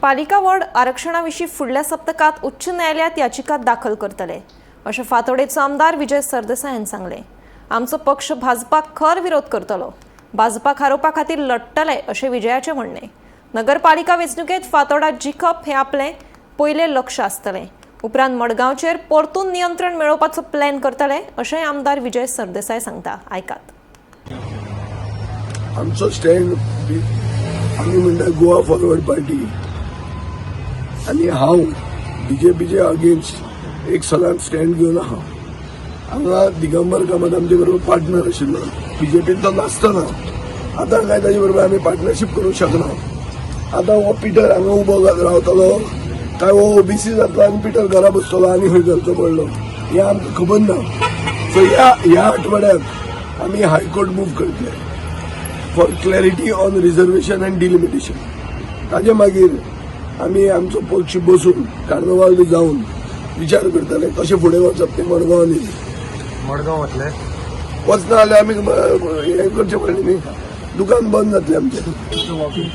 पालिका वॉर्ड आरक्षणा विशीं फुडल्या सप्तकात उच्च न्यायालयात याचिका दाखल करतले, अशें फातोडेचो आमदार विजय सरदेसाय हांणी सांगलें. आमचो पक्ष भाजपाक खर विरोध करतलो, भाजपाक हारोवपा खातीर लढटले, अशें विजयाचें म्हणणें. नगरपालिका वेंचणुकेंत फातोडा जिखप हें आपलें पयलें लक्ष आसतलें. उपरांत मडगांवचेर परतून नियंत्रण मेळोवपाचो प्लॅन करतले, अशेंय आमदार विजय सरदेसाय सांगता. आयकात. आमचो स्टँड, आमी म्हणटा गोवा फॉरवर्ड पार्टी आनी हांव बीजेपीचे अगेन्स्ट एक सदांच स्टँड घेवन आहा. हांगा दिगंबर कामत आमचे बरोबर पार्टनर आशिल्लो. बीजेपीन तो नासतना आतां काय ताजे बरोबर आमी पार्टनरशीप करूंक शकना. आतां हो पिटर हांगा उबो रावतलो काय हो ओबीसी जातलो आनी पिटर घरा बसतलो आनी खंय घालचो पडलो, हें आमकां खबर ना. सो ह्या ह्या आठवड्यात आमी हायकोर्ट मूव करतले for clarity on reservation and delimitation. ताजे मागीर आमी आमचो पक्ष बसून, कार्नवाल बी जावन विचार करतले कशें फुडें वचप तें मडगांवांनी. मडगांव वतले? वचना जाल्यार आमी हें करचें पडलें न्ही, दुकान बंद जातलें आमचें. वॉकिंग.